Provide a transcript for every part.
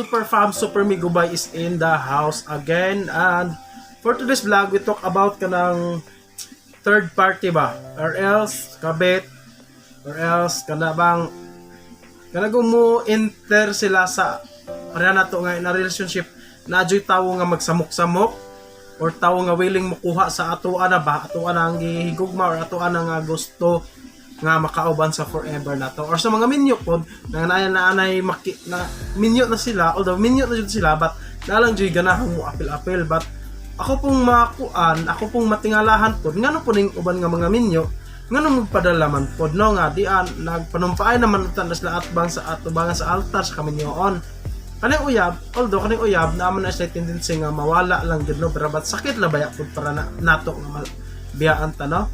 Super Fam? Super Migubay is in the house again, and for today's vlog, we talk about kanang third party ba or else kabit or else kana bang kana mo enter sila sa pareha nato nga in a relationship na adyo'y tawo nga magsamok-samok or tawo nga willing mokuha sa atoa na ba, atoa na ang gihigugma or atoa na nga gusto nga makauban sa forever na to, or sa mga minyo pod na na na anay maki, na minyo na sila, although minyo na jud sila, but nalang jud ganahan mo apil-apil. But ako pong makuan, ako pong matingalahan pod, ngano po ning uban nga mga minyo, ngano magpadala man pod, no, nga di an nagpanumpaay naman utan na sila atbang sa atubangan sa altar sa kaminyoon kaning uyab. Although kaning uyab naman na sila tendency nga mawala lang jud, no, pero but sakit la baya pod para na, nato nga biyaan ta, no?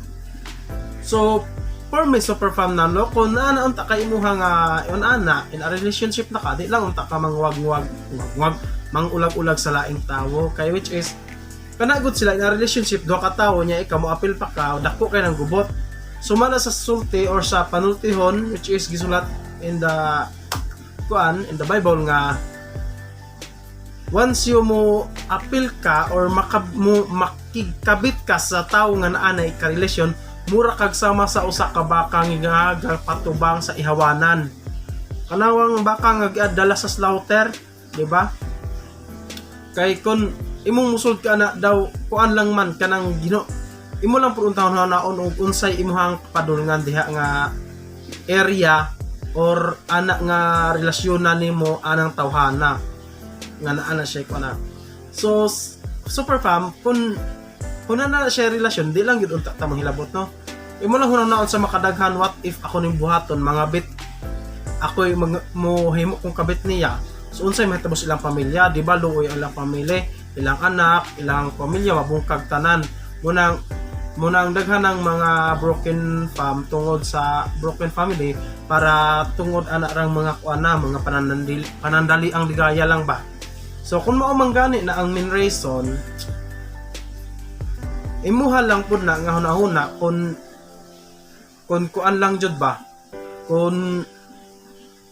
So for me, super fam na, no, kung naa na unta kay imuha nga yun ana in a relationship na ka, di lang unta ka mangwag-wag wag mangulag-ulag sa laing tawo, kay which is kanagod sila in a relationship, duha ka tawo niya, ikaw mo apil pa ka, dako kay ng gubot. Sumala sa sulti or sa panultihon, which is gisulat in the kuan, in the Bible, nga once you mo apil ka or maka, mo makigkabit ka sa tawo nga naanay ka relasyon, mura kag sama sa usa ka baka nga patubang sa ihawanan, kanawang baka nga giadala sa slaughter, di ba? Kay kun imong musulod ka na daw, kuan lang man kanang Ginoo, imo lang pud untahon naon og unsay imuhang padulngan diha nga area or ana nga relasyon na nimo anang tawhana nga naa na siya ko na. So super fam, kung na na siya relasyon, di lang gyud unta ta manghilabot, no? Imo lang hunahon sa makadaghan, what if ako ning buhaton, mga bit ako mag, mo himo kong kabit niya? So unsay mahitabo sa ilang pamilya, di ba? Luoy ang ilang pamilya, ilang anak, ilang pamilya mabungkag tanan. Munang daghan ng mga broken fam tungod sa broken family para tungod ana rang mga kuan na mga panandali, panandali ang ligaya lang ba. So kung mao man gani na ang main reason, imuha lang pud na nga hunahuna kung kuan lang jud ba, kung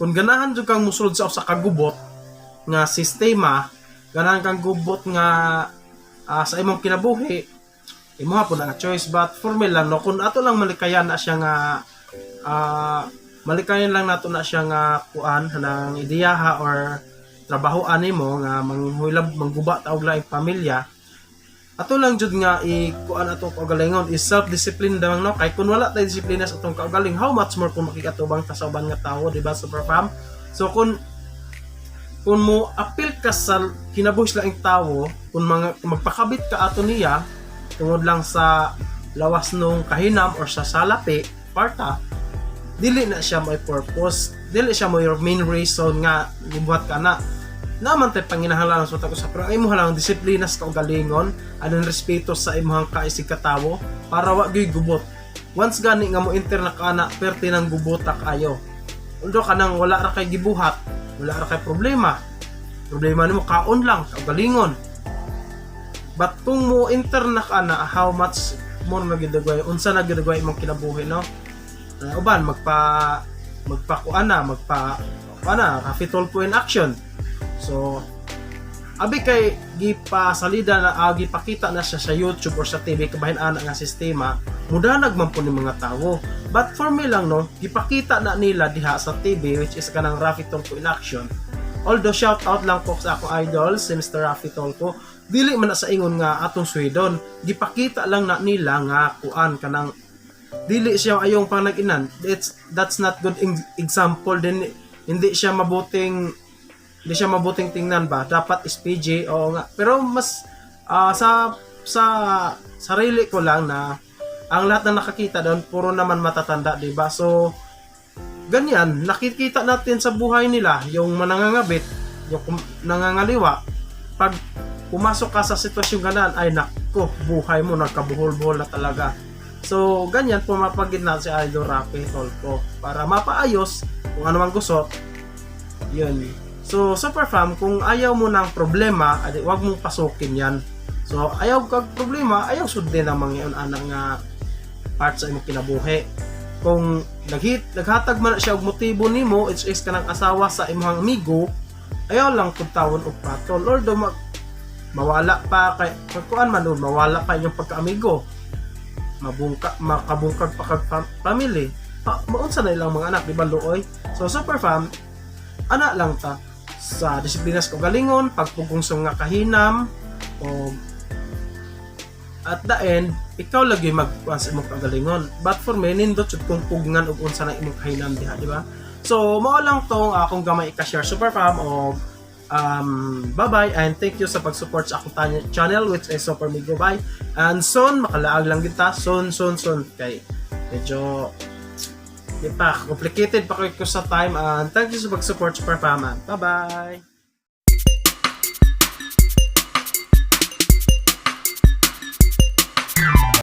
ganahan jud kang musulod sa usa ka gubot nga sistema, ganahan kang gubot nga sa imong kinabuhi, imuha po na nga choice. But for me lang, no, kung ato lang malikayan na siya nga malikayan lang nato na siya nga kuan ng ideyaha or trabaho animo nga manghulab, mangguba ta og laing pamilya, ato lang jud nga i kuan atong kaugalingon is self discipline damang, no? Kay kun wala tay disiplina sa atong kaugaling, how much more kung makikatubang ta sa uban nga tawo, di ba, super fam? So kung mo apil ka sa kinabuhi sa laing tawo, kung mga kung magpakabit ka ato niya tungod lang sa lawas nung kahinam or sa salapi parta, dili na siya may purpose, dili siya mo your main reason nga gibuhat ka na naman tay panginahanglan sa utak sa, pero ang imuha lang disiplina sa kaugalingon anong respeto sa imuhang kaisig katawo para wa gyud gubot. Once gani nga mo enter na ka na, perte ng gubota kayo. Although kanang wala ra kay gibuhat, wala ra kay problema, problema nimo kaon lang, kaugalingon. But kung mo enter na ka na, how much more na gidagway, unsa na gidagway imong kinabuhi, no? Uban magpa kuan na, magpa kuan na Raffy Tulfo in action. So abi kay gipasalida na, gipakita na siya sa YouTube or sa TV kabahin ana nga sistema, mudanag man po ni mga tawo. But for me lang, no, gipakita na nila diha sa TV, which is kanang Raffy Tulfo in action. Although shout out lang po sa akong idol si Mr. Raffy Tulfo, dili man na sa ingon nga atong swedon, gipakita lang na nila nga kuan kanang dili siya ayong panag-inan. It's that's not good example din. Hindi siya mabuting tingnan ba. Dapat is PG, oo nga, pero mas sa sarili ko lang na ang lahat na nakakita doon puro naman matatanda, di ba? So ganyan nakikita natin sa buhay nila, yung manangangabit, yung nangangaliwa. Pag pumasok ka sa sitwasyon ganan, ay nako, buhay mo nagkabuhol-buhol na talaga. So ganyan pumapagid na si Idol Raffy Tulfo para mapaayos kung ano mang gusto yun. So super fam, kung ayaw mo ng problema, adi wag mong pasukin yan. So ayaw kag problema, ayaw sundin ang mga yun ana nga part sa imong kinabuhi. Kung naghatag man na siya og motibo nimo, it's is kanang asawa sa imong amigo. Ayaw lang kung tawon og patol, although mawala pa kay pagkuan man o mawala pa inyong pagkaamigo, mabungka, makabungkag pa kag family pa, maunsa na ilang mga anak, di ba, luoy? So super fam, ana lang ta sa disiplina sa kaugalingon, pagpugong sa mga kahinam, o at the end ikaw lagi magkuan sa imong kaugalingon. But for me, nindot jud kung pugngan og unsa na imong kahinam diha, di ba? So mao lang tong akong gamay ika-share, super fam, og bye bye and thank you sa pag-support sa akong channel, which is Super Migo. Bye, and soon makalaag lang kita, soon, soon, soon, kay medyo di pa complicated pa ko sa time, and thank you sa pag-support, super fam. Bye bye.